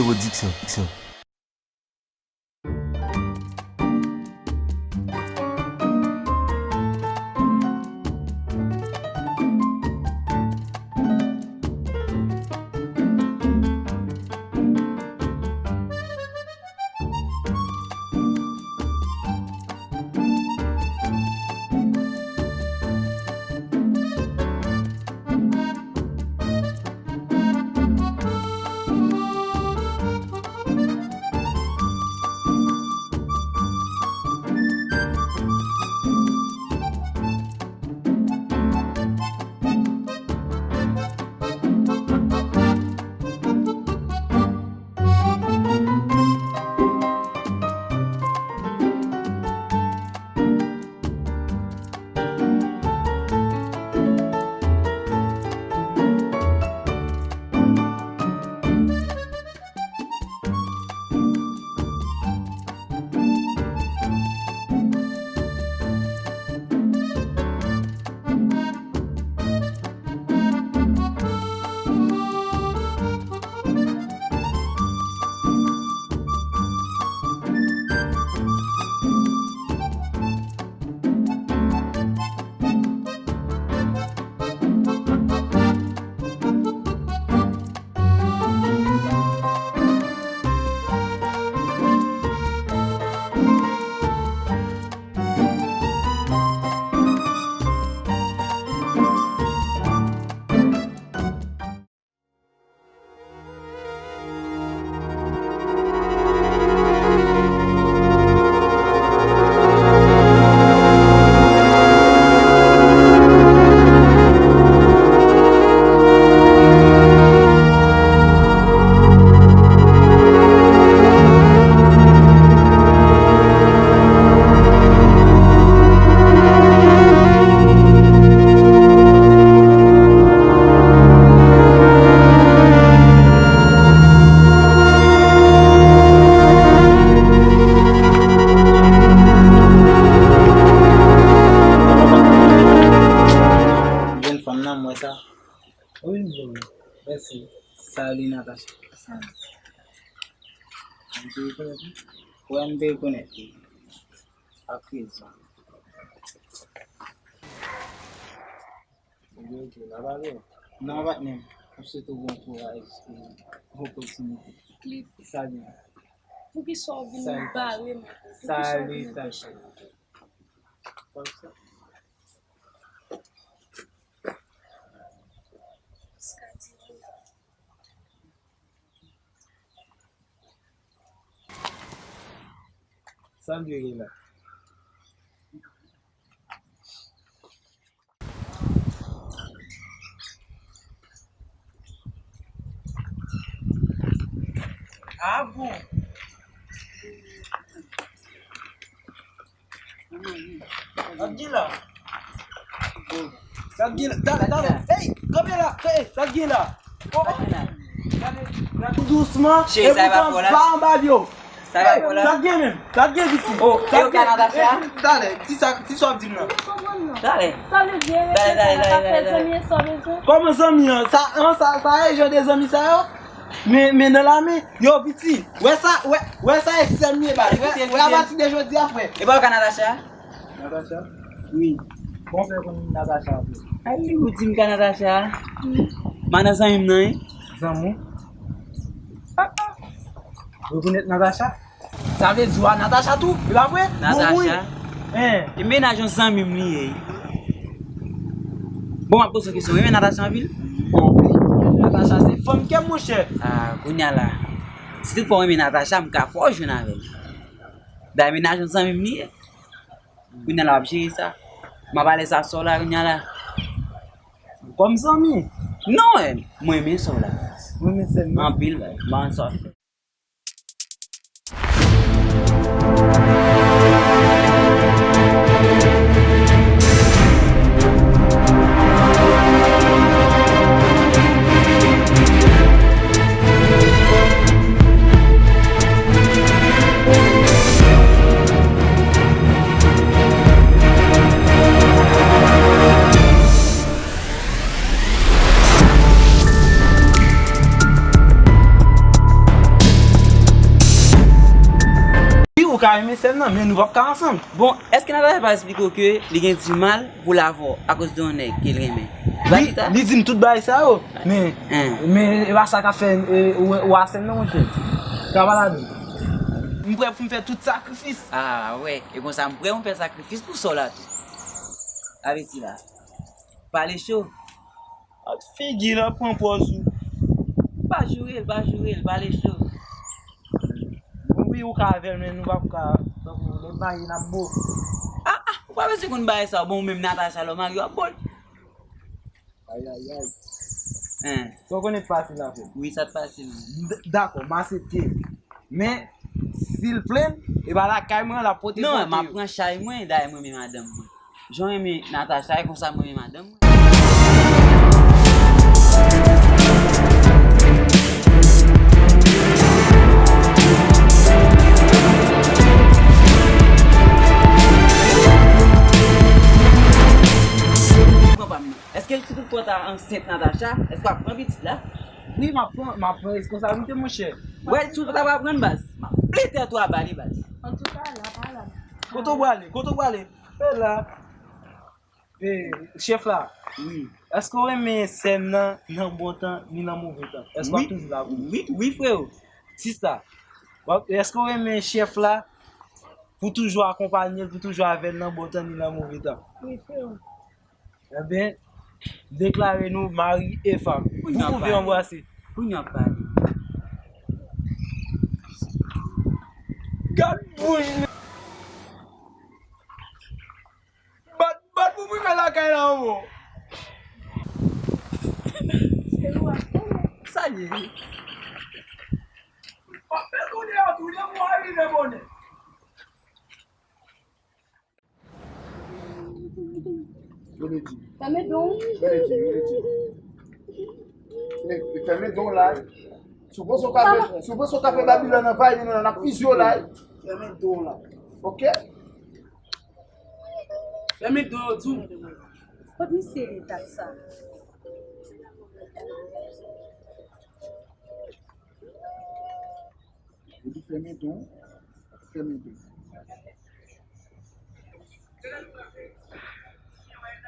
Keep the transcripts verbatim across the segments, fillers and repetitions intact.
Pwodiksyon. Jèn fanm nan, m wè sa. Wi, m jwenn li. Mèsi. Salut, Natacha. Salut. M te rekonèt li. Wè, m te rekonèt li. Ak rezon. Ebyen, ok, n a pale. Non, patnè m. M swete w bon kouraj e opotinite. Cliff. Sa byen. Poukisa w vin bare m ankò? Poukisa w vin anpeche m ankò? Kòmsa. Sa m vle gen la? Ah bon? Sa k gen la? Sa k gen la? Talè, talè. Ey, kanpe la. Ey, sa k gen la? Oh, oh. Talè, talè. Dousman. Cheri, sa e pa fò la? Ba anba vyo. Sa e pa fò la? Sa k gen menm? Sa k gen, Viti? Oh, e ou ka Natacha? Talè, ki sa, ki sa w ap di m nan? Talè. Sa vle di, e rete talè, talè, talè, talè. Zanmi e sa w bezwen? Kòman zanmi an? Sa, an, sa, sa e jan de zanmi sa yo? Men, men nan lame, yo, Viti. Wè sa, wè, wè sa e sè m ye, baz. Wè, wè, apati de jodi a, frè. E pa ou ka Natacha? Natacha? Wi. Bon, fè konn Natacha tou. Ay, li ou di m ka Natacha? Wi. Madan zanmi m nan, wi. Zanmi w? Ah, ah. Rekonèt Natacha? Sa vle di w a Natacha tou? E pa vre? Natacha? Bon, wi. Hein. E mennaj yon zanmi m li ye. Bon, m ap poze yon kesyon. Renmen Natacha anpil? Bon, wi. Natacha se fanm kè m, monchè. Ah, kounye a la. Si toutfwa w renmen Natacha, m ka fè w jwenn avè l. Dayè mennaj yon zanmi m li ye. Kounye a la w ap jere sa. M ap ale sa sou la kounye a la. Kòm zanmi? Non, eh, mwen renmen sa w la. Mwen renmen sè m. Anpil, baz. M pa konn sa w ap fè. Ka renmen sè m nan, men nou p ap ka ansanm. Bon, èske Natacha pa eksplike w ke li gen dimal pou l avè w akoz de yon nèg ke l renmen? Li pa di sa? Li di m tout bagay sa yo, men, men e pa sa k ap fè, e, ou, ou a sè m nan, monchè. Sa pa la di. M prè pou m fè tout sakrifis. Ah, wè. E konsa, m prè pou m fè sakrifis pou sè w la tou. Avèti la. Pale cho. Ak figi l ap pran pòz ou. Pa joure l, pa joure l, pale cho. Wi, ou ka avè l, men nou p ap ka, tankou lòt bagay n ap bo. Ah, ah, ou pa bezwen konn bagay sa yo, bon, ou menm Natacha, lè w marye, w ap bo l. Ayayay. Hein. Sa w konnen fasil la fè. Wi, sa t fasil. D-, dakò, m aksepte. Men, si l plenn, e pa lakay mwen l ap pote. Non, m ap pran chay mwen, dayè mwen renmen madanm mwen. Jan w renmen Natacha, e konsa mwen renmen madanm mwen. Pran pa m nan. Èske si toutfwa w ta ansent Natacha, èske w ap pran pitit la? Wi, m ap pran, m ap pran responsablite, monchè. Wè, si w ta pa pran baz, m ap plen tèt ou a bale baz. Antouka, la pa la. Kote w prale? Kote w prale? E la. E, chèf la. Wi. Èske w renmen sè m nan, nan bon tan, ni nan move tan? Èske w ap toujou la pou li? Wi, wi, freo. Sista. W ap, èske w renmen chèf la pou toujou akonpanye l, pou toujou avè l nan bon tan, ni nan move tan? Wi, freo. Ebyen, deklare nou mari e fanm. Vous pouvez embrasser. Kounye a pale. Gad bouch li. Bat, bat pou mwen men lakay la, mo. Sa ye. Pap fè tounen an tounen pou arive bonè. Yo le di. Fèmen don. Yo le di, yo le di. Men, fèmen don la. Si w panse w ka fè, si w panse w ka fè Babilòn anvayi nou, n ap fizye w la. Fèmen don la. Oke? Fèmen don yo di w. Kot misye ye dat sa? Epi fèmen don, fèmen don.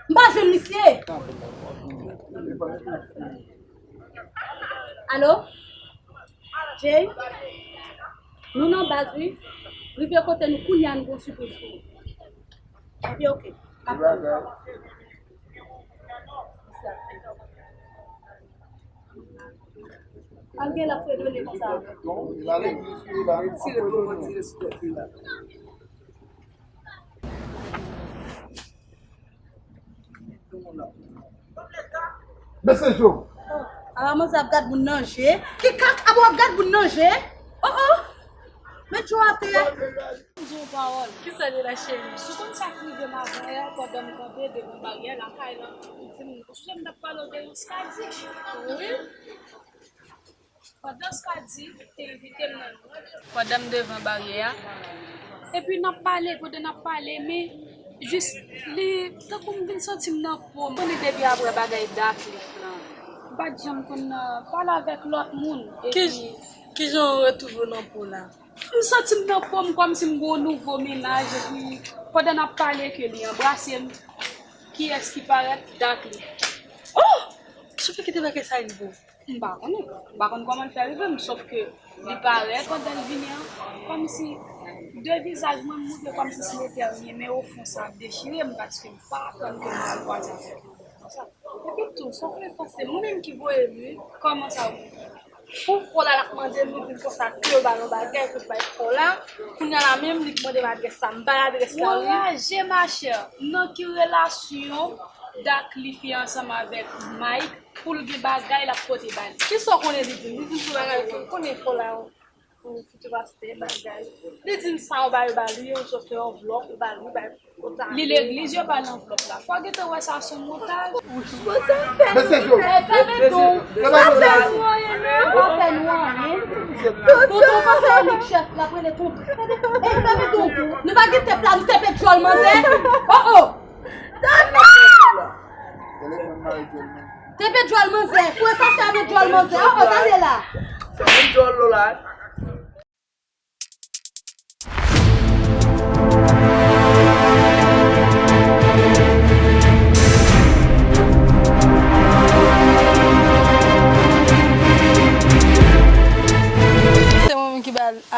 M pa jwenn misye. Alo? Jay? Nou nan baz, wi. Rive kote nou kounye a, nou gon sipriz pou ou. Epi, oke. M ap tann. Al gen la fredone konsa. Retire pwomanti respè la. Mesye Joe. Ala manzè ap gad moun nan je. Ki kak ap ap gad moun nan je. Oh, oh. Met Joe atè. Di yon pawòl. Kisa li la, cheri? Si w konn sa k rive m avanyè a, pandan m kanpe devan baryè lakay la, li di m, ou sonje m t ap pale w de yon Skadi? Wi. Pandan Skadi te envite m nan, pandan m devan baryè a, epi n ap pale, pandan n ap pale, men jis li, tankou m vin santi m nan po m. Konnen depi apre bagay Dark Cliff lan, m pa t janm konn nan pale avèk lòt moun. Ki, epi kijan w retwouve w nan po w la? M santi m nan po m kòmsi m gen yon nouvo mennaj, epi pandan n ap pale ke li anbrase m, kiyès ki parèt? Dark Cliff. Oh! Kisa w fè ki te fè ke sa rive w? M pa konnen. M pa konn kòman l fè rive m, sòf ke li parèt pandan l vini an, kòmsi de vizaj mwen m moute kòmsi se etènyen, men ofon sa ap dechire m paske m pa atann ke m pral kwaze avèk yon moun konsa. Epi tou, sa fè pase, mwen menm ki voye l, wi, kòman sa rive? Pou fò la, l ap mande m, li di m konsa ke yo ba l yon bagay pou l bay fò la. Kounye a la menm, li mande m adrès la, m ba l adrès la, wi. Anraje, ma chère. Nan ki relasyon Dark Cliff ye ansanm avèk Mike pou l gen bagay l ap pote ba li? Kisa w konnen li di m? Li di m sou bagay, ou konnen fò la, ou. Pou fiti pastè bagay. Li di m sa, ou ba yo ba li, ou sot fè anvlòp, ou ba li, ou ba yo konsa. Li legliz, yo ba l anvlòp la. Fò w gentan wè sa se yon montaj. Bon, sa m fè. Mesye Joe. Ey, fèmen don w. Sa fè nou anyen, non? Pa fè nou anyen. Tonton, panse Nik chèf la, prele tonton. Ey, fèmen don w tou. Nou pa gen tèt la, nou tepe djòl manzè. Oh, oh. Telefòn mari djòl manzè. Tepe djòl manzè. Kouye sa se avèk djòl manzè. Oh, oh, sa ye la. Se menm djòl lo la.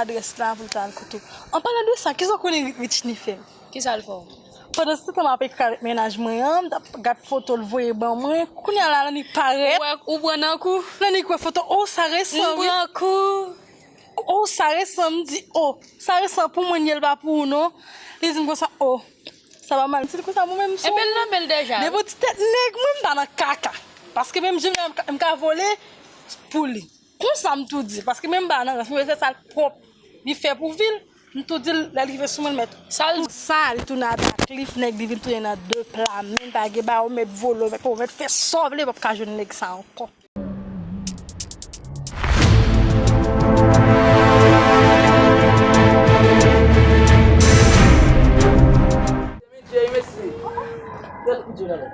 adrès la pou l ta al kote w. An palan de sa, kisa w konnen Ri- Richny fè m? Kisa l fè w? Pandan se tan m ap ekri avèk mennaj mwen an, m t ap gad foto l voye ban mwen. Kounye a la, Lani parèt. Ou wè, ou pran nan kou? Lani kwè foto, oh, sa resan, wi. M pran kou. Oh, sa resan, m di, oh, sa resan pou mwen, l pa pou ou, non. Li di m konsa, oh, sa pa mal. M di l konsa, mwen menm, m sou. Epi l nonmen l deja, wi. Devan ti tèt nèg, mwen, m pa nan kaka. Paske menm jan m ka vole pou li. Konsa m tou di, paske menm m pa nan rans, mwen se sa l pwòp, li fè pou vi l, m tou di l, lè l rive sou mwen, l mèt. Sa l. Sa, li tounen a Dacliffe, nèg li vin tounen nan de pla, men pa gen ba ou mèt vole, mèt, ou mèt fè sa w vle, w p ap ka jwenn nèg sa ankò.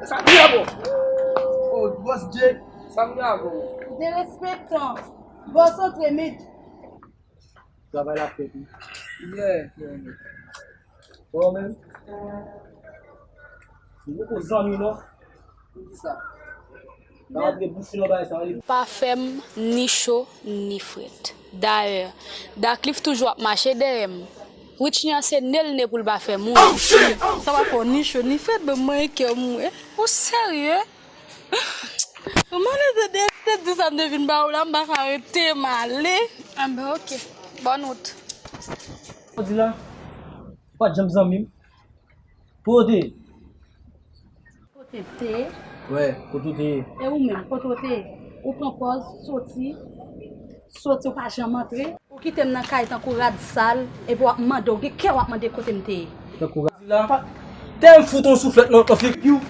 Sa m gen avè w? Oh, Boss J, sa m gen avè w? Derespektan. Bòs antre, men. Travay la fèt, wi. Yeah, yeah, yeah. Bon, men. Nou poko zanmi, non. Pou ki sa? N a rantre bouch nan bagay sa, ale. Pa fè m ni cho, ni frèt. Dayè, Dacliffe toujou ap mache dèyè m. Richny an se ne l ne pou l pa fè moun. Sa pa fè w ni cho, ni frèt, ban m manyen kè w mouri. Ou serye? Ou mande de, de, de di sa m te vin ba ou la, m pa ka rete, m ale. Anben, oke. Bòn wout. Ou di la, ou pa t janm zanmi m. Pou ou te ye? Kote m te ye? Wè, kote ou te ye? E ou menm, kote ou te ye? Ou pran pòz, soti, soti, ou pa janm antre. Ou kite m nan kay tankou rad sal, epi w ap mande, w gen kè w ap mande kote m te ye. Tankou rad la, tè m fout on souflèt nan, nan figi w.